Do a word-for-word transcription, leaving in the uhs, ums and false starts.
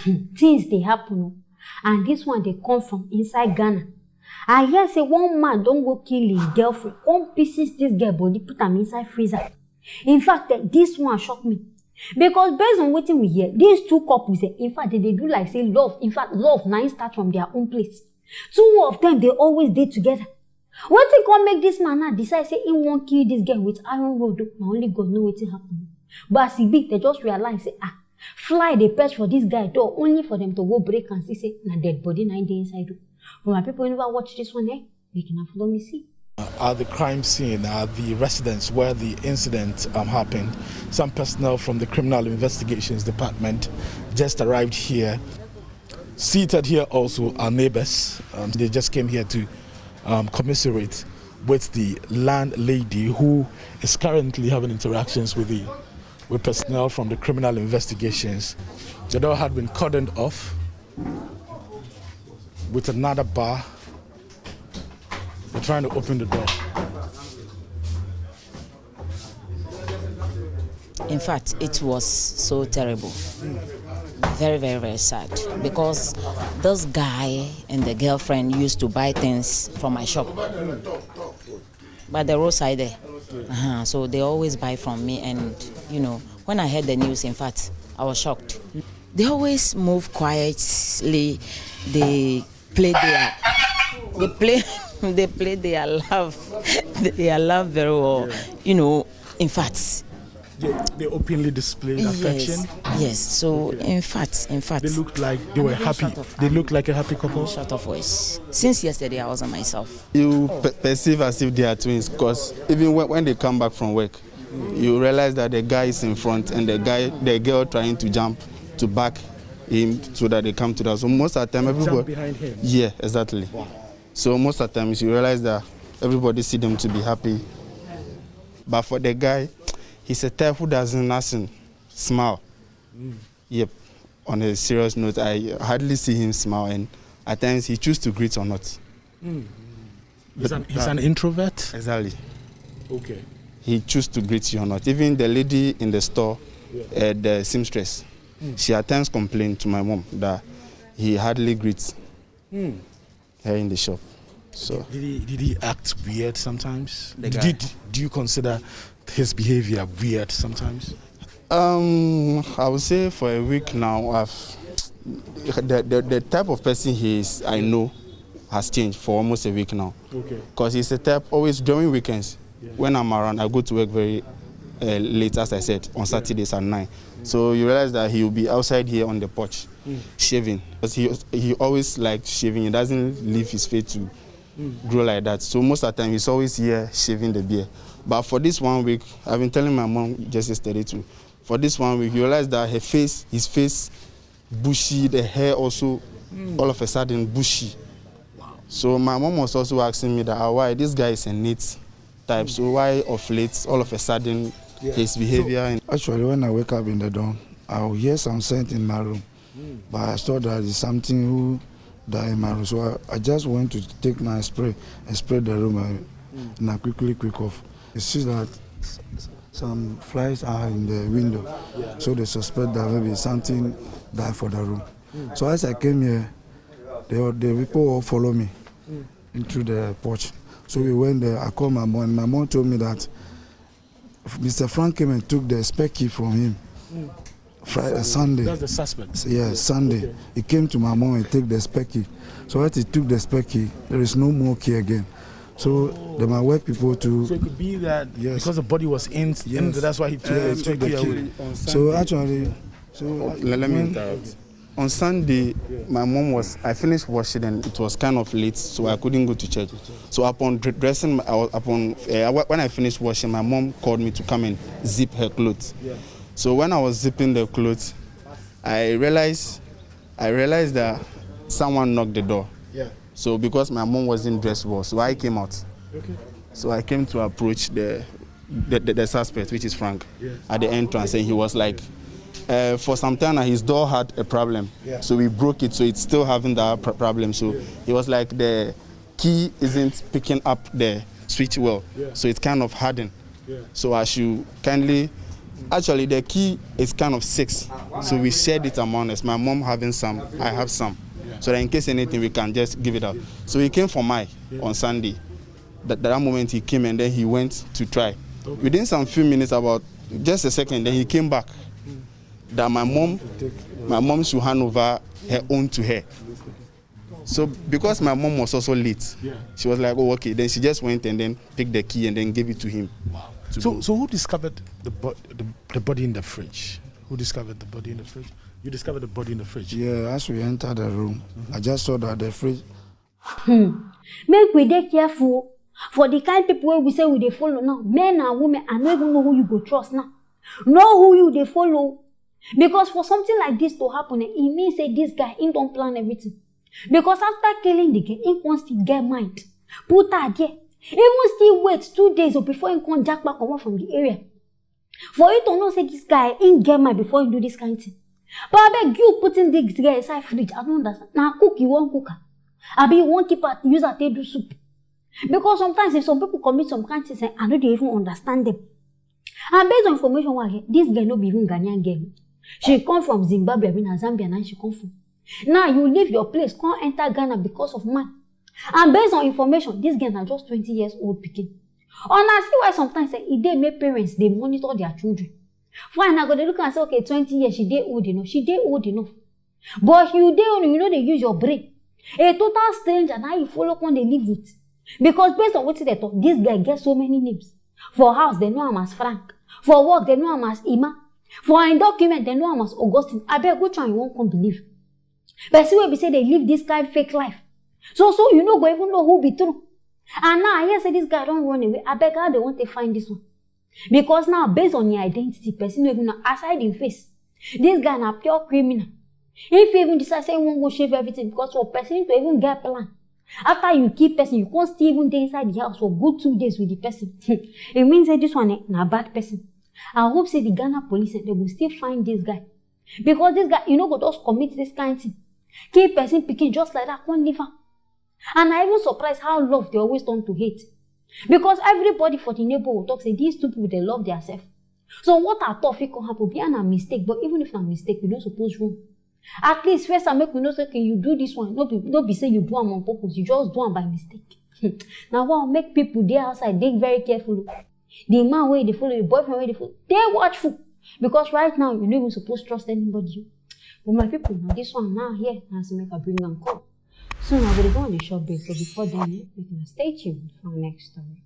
Hmm, things dey happen o. And this one dey come from inside Ghana. I hear say one man don go kill him girlfriend, come pieces this girl body, put am inside freezer. In fact, eh, this one shock me. Because based on wetin we hear, these two couples, eh, in fact, they dey do like say love. In fact, love na im start from their own place. Two of them dey always dey together. Wetin come make this man now decide say he wan kill this girl with iron rod o? Na only God know wetin happen. But as e be, they just realize say, ah, fly dey perch for this guy door only for them to go break and see say na dead body na im dey inside o. But my people, you never watch this one, eh? Make una follow me see. At the crime scene, at the residence where the incident um, happened, some personnel from the Criminal Investigations Department just arrived here. Seated here also are neighbors. Um, they just came here to um, commiserate with the landlady, who is currently having interactions with the with personnel from the Criminal Investigations. The door had been cordoned off with another bar. They're trying to open the door. In fact, it was so terrible. Very, very, very sad. Because this guy and the girlfriend used to buy things from my shop by the roadside there. Uh-huh. So they always buy from me, and you know, when I heard the news, in fact, I was shocked. They always move quietly. They play their they play they play their love their love very well. You know, in fact, They, they openly displayed yes, affection. Yes. So in fact, in fact, They looked like they were happy. They looked like a happy couple. Short of voice. Since yesterday, I wasn't myself. You pe- perceive as if they are twins, because even when, when they come back from work, you realize that the guy is in front and the guy, the girl trying to jump to back him so that they come to that. So most of the time, everybody. Behind him. Yeah, exactly. So most of the times, you realize that everybody see them to be happy, but for the guy, he's a type who doesn't nothing smile. Yep. On a serious note, I hardly see him smile, and at times he choose to greet or not. He's an, he's an introvert. Exactly. Okay. He choose to greet you or not. Even the lady in the store, uh, the seamstress, she at times complained to my mom that he hardly greets her in the shop. So Did he did he act weird sometimes? The did, guy. He, do you consider his behavior weird sometimes? Um, I would say for a week now, I've the, the, the type of person he is, I know, has changed for almost a week now. Okay. Because he's a type always during weekends. When I'm around, I go to work very uh, late, as I said, on Saturdays at nine. So you realize that he will be outside here on the porch, shaving. Because he he always liked shaving. He doesn't leave his face to grow like that. So most of the time, he's always here shaving the beard. But for this one week, I've been telling my mom just yesterday too. For this one week, you realize that her face, his face, bushy, the hair also, all of a sudden bushy. So my mom was also asking me that, "Ah, why this guy is a neat type? So why of late, all of a sudden, his behavior?" And Actually, when I wake up in the dawn, I'll hear some scent in my room. But I thought that it's something who died in my room. So I, I just went to take my spray and spray the room, and, and I quickly quick off. I see that s- s- some flies are in the window. So they suspect that maybe something died for the room. So as I came here, the, the people all follow me into the porch. So we went there. I called my mom, and my mom told me that Mister Frank came and took the spare key from him. Friday, Sunday. That's the suspect. Yeah, Sunday. He came to my mom and take the spare key. So when he took the spare key, there is no more key again. So then my work people too. So it could be that Yes. because the body was in, in Yes. that's why he took Uh, the, he took the key key. away. So actually, so Let, let me when- interrupt. On Sunday, my mom was, I finished washing and it was kind of late, so I couldn't go to church. So upon dr- dressing, my- I was, upon uh, wh- when I finished washing, my mom called me to come and zip her clothes. So when I was zipping the clothes, I realized, I realized that someone knocked the door. Yeah. So because my mom wasn't dressed well, so I came out. Okay. So I came to approach the the, the, the suspect, which is Frank, at the entrance, and he was like, uh, for some time now, his door had a problem. Yeah. So we broke it, so it's still having that pr- problem. So he was like, the key isn't picking up the switch well, Yeah. so it's kind of hardened. Yeah. So I should kindly Actually, the key is kind of six, so we shared it among us. My mom having some, I have some, so that in case anything, we can just give it out. So he came for my on Sunday. That, that moment he came and then he went to try. Within some few minutes, about just a second, then he came back. That my mom, my mom should hand over her own to her. So because my mom was also late, Yeah. she was like, "Oh, okay." Then she just went and then picked the key and then gave it to him. To So, go. So who discovered the, bo- the the body in the fridge? Who discovered the body in the fridge? You discovered the body in the fridge. Yeah, as we enter the room, I just saw that the fridge Make we dey careful for the kind people wey we say we dey follow now. Men and women, I no even know who you go trust now. Know who you dey follow. Because for something like this to happen, eh, e mean say this guy, he don plan everything. Because after killing the girl, he come still get mind. Put her there. Even still wait two days o before he come japa comot from the area. For you to know say this guy, he get mind before he do this kind thing. But abeg, you putting this girl inside fridge, I no understand. Na cook you wan cook her? Abi you wan keep her, use her take do soup? Because sometimes if some people commit some kind things, eh, I no dey even understand them. And based on information wey I get, this girl no be even Ghanaian girl. She come from Zimbabwe, abi na Zambia na she come from. Now you leave your place, come enter Ghana because of man. And based on information, this girl na just twenty years old pikin. Una see why sometimes, eh, e dey make parents dey monitor their children. Fine, I go dey look and say, "Okay, twenty years, she dey old enough." She dey old enough. But you dey old, you no dey use your brain. A total stranger, now you follow come dey live with. Because based on wetin dem talk, this guy get so many names. For house, dem know am as Frank. For work, dem know am as Emma. For im document, dem know am as Augustine. Abeg, which one you wan come believe? Person wey be say dey live this kind fake life. So, so you no go even know who be true. And now I hear say this guy don run away. Abeg, how dem wan take find this one? Because now, based on im identity, person no even know aside im face. This guy na pure criminal. If he even decide say he wan go shave everything, because for person to even get plan, after you kill person, you come still even dey inside the house for good two days with the person. E mean say this one, eh, na bad person. I hope say the Ghana police, eh, dem go still find this guy. Because this guy, you no go just commit this kind thing. Kill person pikin just like that, come leave am. And I even surprised how love dey always turn to hate. Because everybody for the neighborhood talk say these two people dey love theirself. So what at all fit come happen? Be na mistake, but even if na mistake, we no suppose run. At least first time make we know say, okay, you do this one, no be, no be say you do am on purpose, you just do am by mistake. Na why make people dey outside dey very careful. The man wey dey follow, the boyfriend wey dey follow, dey watchful. Because right now, you no even suppose trust anybody. But my people, na this one now here, na as make I bring am come. So now we dey go on a short break, but before then, eh, make una stay tuned for our next story.